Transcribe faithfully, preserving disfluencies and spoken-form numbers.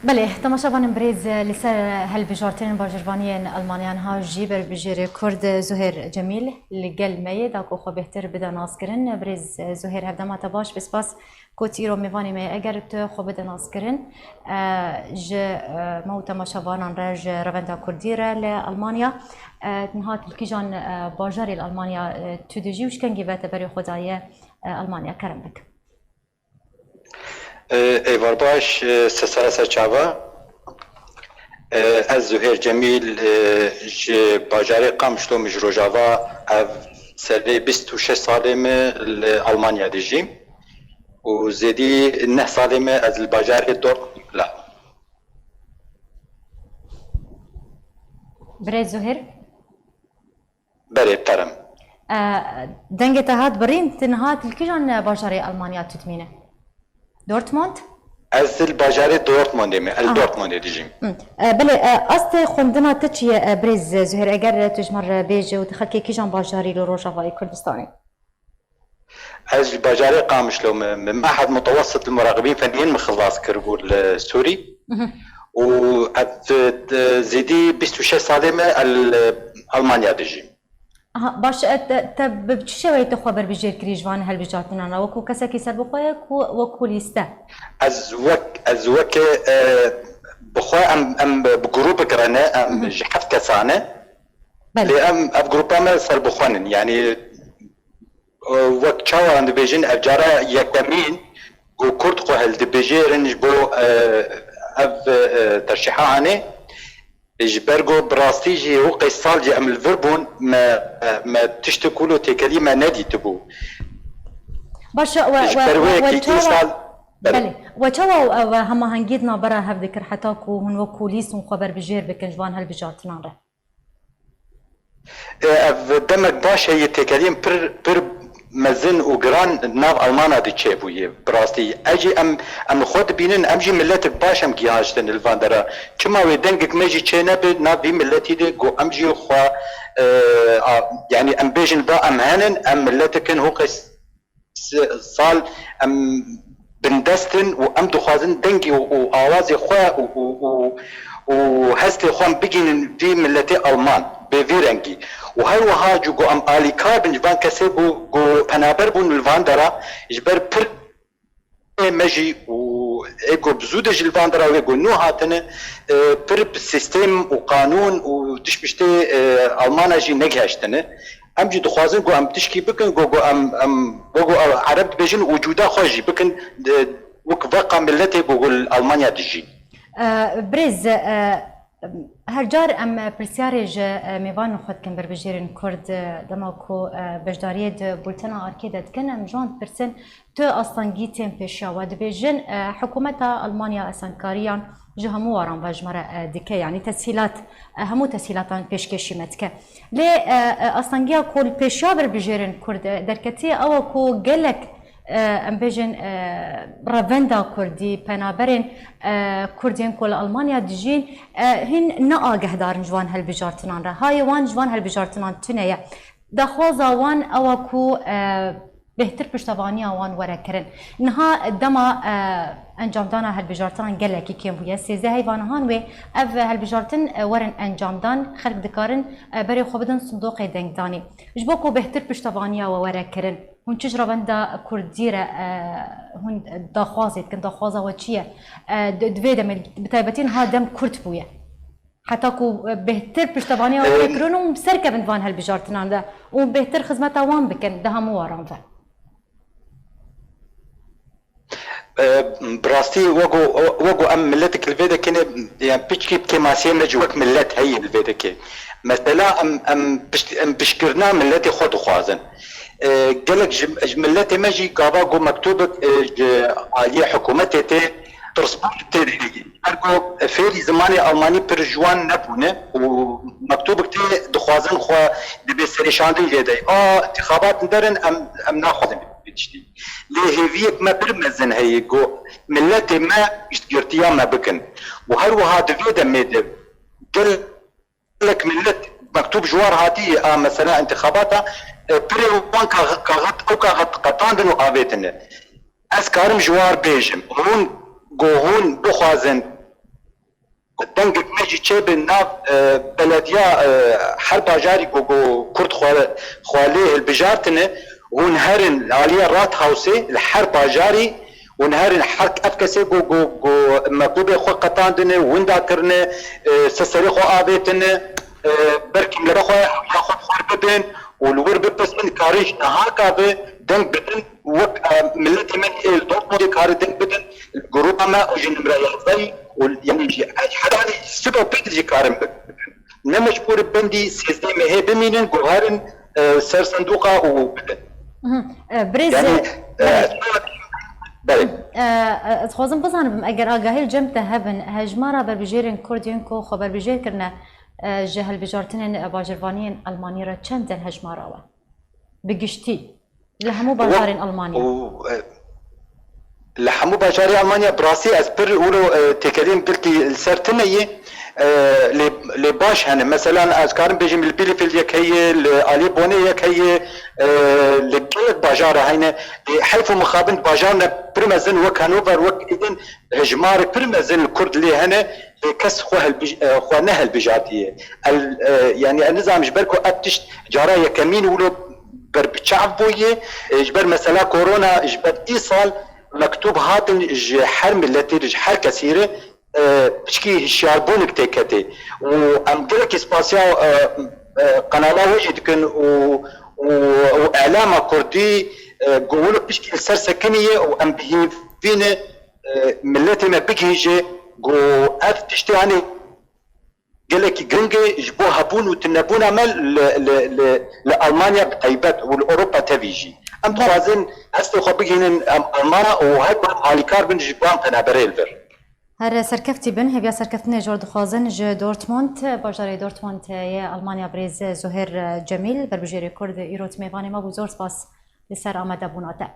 Belê, temaşevanên birêz, li ser hilbijartinên bajêrvaniyên Almanya niha jî berbijêrê Kurd Zuhêr Cemîl li gel me yê, da ku xwe bêhtir bide naskirin. Birêz Zuhêr, hevdema te baş, bi spas ku tu îro mêvanê me yê. Eger tu xwe bide naskirin, e, ji, e, me û temaşevanan re, ji Revenda Kurdî re li Almanya, e, niha li kîjan, e, bajarê li Almanya, e, tu dijî û ji kengî ve te berê xwe daye, e, Almanya? Kerem bik. Êvar baş, sesara ser çava. Ez Zuhêr Cemîl, ji bajarê Qamişlo, min ji Rojava, ev serê bîst û şeş salê min li Almanya dijîm û zêdî neh salê min ez li bajarê Dortmund bila. Birêz Zuhêr. Berê, bi te re me. E, dengê te hat birîn, tu niha li kîjan bajarê Almanya tu dimîne? Dortmund? Ez li bajarê Dortmundê me, ez Aha. Dortmundê dijîm. Hı. E, belê, e, astê xwendina te çi ye, e, birêz Zuhêr, eger tu ji me re bêje û tu xelkê kîjan bajarî li Rojavayê Kurdistanê? Ez ji bajarê Qamişlo me, me mehed mutewessit li muraqibîn feniyên min xilas kiribû li Sûrî. Mhm. Û ez, e, zêdî bîst û şeş salê me el, Almanya dijîm. Aha, baş, e, te, te bi çi şeweyê tu xwe berbijêr kirî ji van hilbijartinan re? Wekû kesekî serbixwe ye ku wekû lîste? Ez wek, ez weke, e, bi xwe em, em bi grûpik re ne, em Mhm. ji heft kesan e. Belê. Lê em, ev grûpa me serbixwe nin. Yanî, e, wek çawa em dibêjin, ev cara yekemîn ku Kurd xwe hildibijêrin ji bo, e, ev, e, terşîha anê. Ji ber ku bi rastî jî hûqê sal jî em li vir bûn, me, me tiştek wilo têkelî me nedîtibû. Baş e, we, Ji we, ber we, wê we ki çawa, îsal Belê. We çawa, e, we hemahengiyê di navbera hev dikir heta ku hûn wekû lîst hûn xwe berbijêr bikin ji van hilbijartinan re? E, ev demek baş heye, têkeliyên pir, pir mezin û giran nav Almana de çêbûye. Bi rastî, ez jî em, em xwe dibînin, em jî miletek baş em gihaştin li van dera. Çima wê dengek me jî çê nebe nav vî miletî de, ku em jî xwe, e, a, yanî em bêjin va em henin, em miletek in hûqê s-, sal em bindest in û em dixwazin dengê û, û awazê xwe û, û, û, û hestê xwe em bigihînin vî miletê Alman, bê vî rengî. Û her wiha jî ku em alîkar bin ji van kesê ku, ku penaber bûn li van dera, ji ber pir ê me jî û ê ku bi zû de ji li van dera wê ku nû hatine, e, pir bi sîstem û qanûn û tiştpiştê, e, Almana jî negihiştine. Em jî dixwazin ku em tişkî bikin, ku, ku em, em, wek ku Ereb dibêjin, ucûda xwe jî bikin, e, wek veqa miletê ku, ku li Almanya dijî. E, birêz, e, her car em pirsyarê ji, e, mêvanên xwe dikin, berbijêrên Kurd, e, dema ku, e, beşdariyê di bultena Arkê de dikin, em ji wan dipirsin, tu astengî tên pêşiya we? Dibêjin, e, hikûmeta Almanya astengkariyan ji hemû waran ve ji me re, e, dike, yanî teshîlat, e, hemû teshîlatan pêşkêşî me dike. Lê, e, e, astengiya ku li pêşiya berbijêrên Kurd, e, derketiye ew e ku gelek, e, em bêjin, e, revenda Kurdî, penaberên, e, Kurd yên ku li Almanya dijîn, e, hîn ne agehdar in ji van hilbijartinan re. Hayê wan ji van hilbijartinan tune ye. Daxwaza wan ew e ku, e, bêhtir piştevaniya wan were kirin. Niha dema, e, encamdana hilbijartinan gelekî kêm bûye. Sêzdehê heyva nihan wê ev hilbijartin, e, werin encamdan, xelk dikarin, e, berê xwe bidin sindoqê dengdanê. Ji bo ku bêhtir piştevaniya we were kirin, hûn çi ji revenda Kurdî re, e, hûn daxwazê dikin? Daxwaza we çi ye? E, di, di vê demê, bi taybetî niha dem kurt bûye. Heta ku, e, bêhtir piştevaniya wan Em, kirin û serkevin van hilbijartinan de û bêhtir xizmeta wan bikin di hemû waran ve. E, bi rastî wek ku, wek ku em miletek li vê dekê ne, yani piçkî bi kêmasiyê me jî wek milet heye li vê dekê. Mesela em, em pişt-, em pişkirina miletê xwe dixwazin. E, gelek ji, ji miletê me jî gava ku mektûbek, e, ji aliyê hikûmetê tê, tirsbûn tê de heye. Her ku fêrî zimanê Almanî pir ji wan nebûne û mektûbek tê dixwazin xwe dibê serêşandin lê dey. A, întixabat derin, em, em naxwazin vê tiştî. Lê hêviyek me pir mezin heye ku miletê me piştgirtiya me bikin. Û her wiha di vê demê de gel gelek milet mektûb ji wan hatî, a, mesela întixabata, e, pirê wan kax-, kaxit, ew kaxit qetandin û avêtine. Ez karim ji wan bêjim, hûn, ku hûn bixwazin Dengek me jî çêbe nav, e, belediya, e, her bajarî ku, ku Kurd xwe, xwe lê hilbijartine, hûn herin li aliyê Rathausê, li her bajarî hûn herin her ev kesê ku, ku, ku mektûbê xwe qetandine, winda kirine, e, ser serê xwe avêtine, e, ber kîmleka xwe ya xwe bi xwe bibin û li wir bipirsin, karî ji niha ka bi deng bidin, wek, e, miletê me ê li Dortmundê karî deng bidin, grupa me û ji nimre yazdeyî û, yanî, ji her halî siba pêk jî karin bibin. Ne mecbûr bendî sêzdeh mehê bimînin, guherin, e, ser sindoqa û bidin. Mhm. E, birêz, Yanî, e, belê. Belê. E, e, ez dixwazim bizanim, eger agahî li cem te hebin, hejmara berbijêrên Kurd yên ku xwe berbijêr kirine, e, ji hilbijartinên, e, bajirvaniyên Elmanî re çend in hejmara we? Bi giştî. Li hemû bajarên Elmaniya. Û, e, li hemû bajarê Elmaniya, bi rastî ez pir wilo, e, têkeliyên giltî li ser tune ye. E, lê, lê baş hene. Meselan, ez karim bêjim li Bielefeld yek heye, li alî Bonê yek heye, e, li gelek bajara heyne. Lê heyf û mixabin bajarine pir mezin wek Hannover, wek Eden, hejmarê pir mezin li Kurd lê hene, lê kes xwe helbij-, e, xwe nehelbijartiye. El, e, yanî ez nizanim ji ber ku ev tişt cara yekemîn wilo berbiçav bûye, e, ji ber mesela korona, ji ber îsal mektûb hatin ji her miletê re, ji her kesî re, e, piçkî hişyarbûnik tê ketê. Û em gelekî spasiya, e, e, qenala we jî dikin û, û, û elama kurdî, e, ku wilo piçkî li ser sekiniye û em bi hêvî ne, e, miletê me bigihîje ku ev tiştê, yanî, gelekî giring e ji bo hebûn û tunebûna me li, li, li, li Almanya bi taybet û li Ewropa tevî jî. Em Belê. dixwazin hestê xwe bigihînin em Almana û her ku em alîkar bin ji van penaberê li vir. Her serkeftî bin, hêviya serkeftinê jor dixwazin ji Dortmund, bajarê Dortmund yê Almanya birêz Zuhêr Cemîl, berbijêrê Kurd îro di mêvanê me bû. Zor spas li ser amadebûna te.